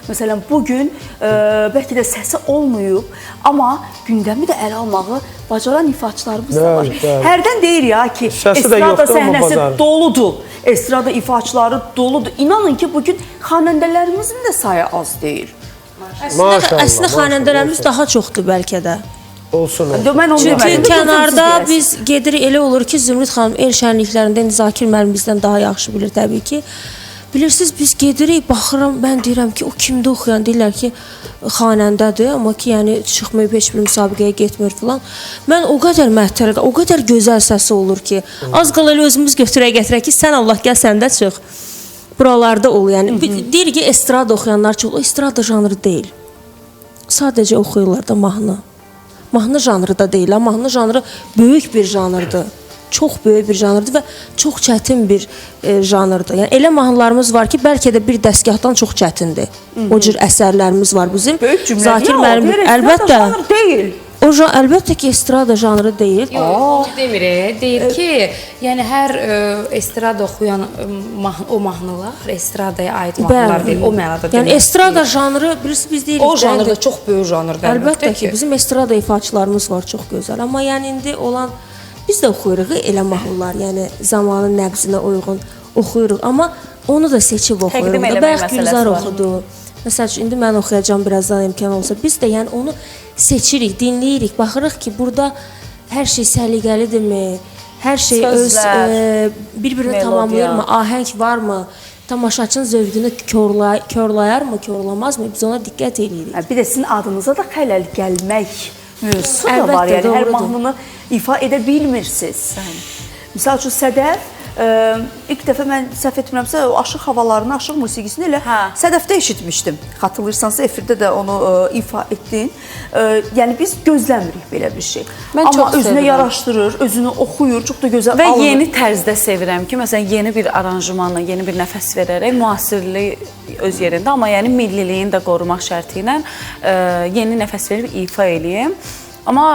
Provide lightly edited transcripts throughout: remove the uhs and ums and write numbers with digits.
Məsələn, bu gün bəlkə də səsi olmayıb, amma gündəmi də ələ almağı bacaran ifaçılarımız da var. Bəli, bəli. Hərdən deyir ya ki, Səsi də estrada yoxdur, amma səhnəsi bacarır. doludur. Estrada ifaçıları doludur. İnanın ki, bu gün xanəndələrimizin də sayı az deyil. Əslində, Maşallah, əslində maşallah, xanəndələrimiz olsun. daha çoxdur bəlkə də. Olsun, olsun. Mən onu Çünki demədim. kənarda biz gedirik, elə olur ki, Zümrüd xanım el şənliklərində indi Zakir müəllim bizdən daha yaxşı bilir təbii ki. Bilirsiniz, biz gedirik, baxıram, mən deyirəm ki, o kimdir oxuyan? Deyirlər ki, xanəndədir, amma ki, yəni çıxmayıb heç bir müsabiqəyə getmir filan. Mən o qədər məhtəl, o qədər gözəl səsi olur ki, az qala elə özümüz götürək gətirək ki, sən Allah gəl sən də çıx. Buralarda ol, yəni. Deyir ki, estrada oxuyanlar çox, o estrada janrı deyil. Sadəcə oxuyurlar da mahnı. Mahnı janrı da deyil, mahnı janrı böyük bir janrdır. Çox böyük bir janrdır və çox çətin bir janrdır. Yəni elə mahnılarımız var ki, bəlkə də bir dəstgahdan çox çətindir. O cür əsərlərimiz var bizim. Böyük cümlə. Zakir müəllim, əlbəttə. Janr deyil. O əlbəttə ki, estrada janrı deyil. Yox, onu demir, deyir ki, yəni hər estrada oxuyan o mahnılar estradaya aid mahnılar deyil, o mənada Yəni estrada janrı, bilirsiniz biz deyirik. O janrda çox böyük janrdır. Əlbəttə ki, bizim estrada ifaçılarımız var çox gözəl. Amma yəni indi olan biz də oxuyuruq elə mahnılar, yəni zamanın nəbzinə uyğun oxuyuruq, amma onu da seçib oxuyuruq. Bayaq Gülzar oxudu. Məsəl üçün indi mən oxuyacağam birazdan imkan olsa. Biz də yəni onu seçirik, dinləyirik, baxırıq ki, burada hər şey səliqəlidirmi? Hər şey öz bir-birini tamamlayırmı? Ahəng varmı? Tamaşaçının zövqünü korlayarmı, korlamazmı? Biz ona diqqət eləyirik. Bir də sizin adınıza da xələl gəlmək mövzusu da var. Yəni hər mahnını ifa edə bilmirsiniz. Misal üçün Sədəf, ilk dəfə mən səhv etmirəmsə, o aşıq havalarını, aşıq musiqisini elə Sədəfdə eşitmişdim. Xatırlayırsansa, efirdə də onu ifa etdin. Yəni biz gözləmirik belə bir şey. Mən Amma çox özünə sevirəm. yaraşdırır, özünü oxuyur, çox da gözəl Və alınır. yeni tərzdə sevirəm ki, məsələn, yeni bir aranjmanla, yeni bir nəfəs verərək müasirlik öz yerində, amma yəni milliliyin də qorumaq şərti ilə yeni nəfəs verib ifa eləyim. Amma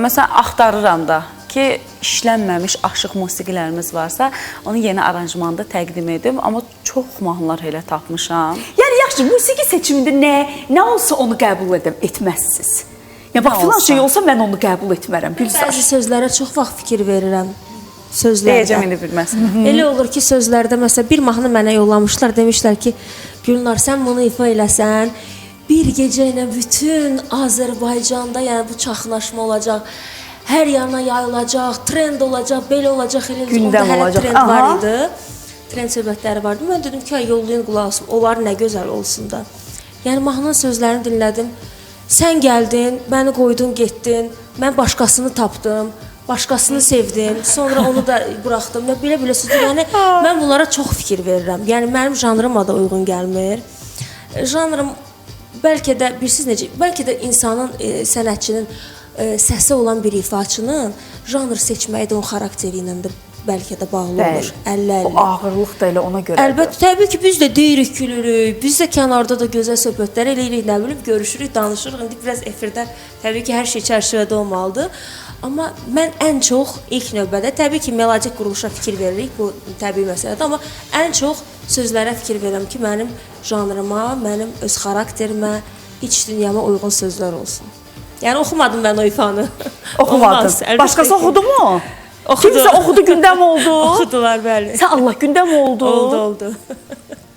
məsələn, axtarıram da ki, işlənməmiş aşıq musiqilərimiz varsa, onu yeni aranjmanda təqdim edim. Amma çox mahnılar elə tapmışam. Yəni yaxşı, musiqi seçimində nə olsa onu qəbul etməzsiniz. Yəni bax, filan şey olsa mən onu qəbul etmərəm. Gülzar. Bəzi sözlərə çox vaxt fikir verirəm. Sözlərdə. Deyəcəm indi bir məsələ. Elə olur ki, sözlərdə məsələn bir mahnı mənə yollamışlar, demişlər ki, Gülnar sən bunu ifa eləsən, bir gecə ilə bütün Azərbaycanda yəni bu çaxnaşma olacaq. Hər yana yayılacaq, trend olacaq, belə olacaq, elə olacaq. Gündəm Onda hələ olacaq. trend var idi. Trend söhbətləri vardı. Mən dedim ki, yollayın qulaq asım. Onlar nə gözəl olsun da. Yəni mahnının sözlərini dinlədim. Sən gəldin, məni qoydun, getdin. Mən başqasını tapdım, başqasını sevdim. Sonra onu da buraxdım. Və belə-belə sözlər. Yəni mən bunlara çox fikir verirəm. Yəni mənim janrıma da uyğun gəlmir. Janrım bəlkə də bilirsiniz necə, bəlkə də insanın, sənətçinin səsi olan bir ifaçının janr seçməyi də onun xarakteri ilə də bəlkə də bağlı olur. 50-50. O ağırlıq da elə ona görədir. Əlbəttə, təbii ki, biz də deyirik, gülürük, biz də kənarda da gözəl söhbətlər eləyirik, nə bilim, görüşürük, danışırıq. İndi biraz efirdə təbii ki, hər şey çərçivədə olmalıdır. Amma mən ən çox ilk növbədə təbii ki, melodik quruluşa fikir veririk, bu təbii məsələdir, amma ən çox sözlərə fikir verirəm ki, mənim janrıma, mənim öz xarakterimə, iç dünyama uyğun sözlər olsun. Yəni oxumadım mən o ifanı. Oxumadın. Başqası oxudu mu? Oxudu. Kimsə oxudu, gündəm oldu. Oxudular, bəli. Sən Allah, gündəm oldu. Oldu, oldu.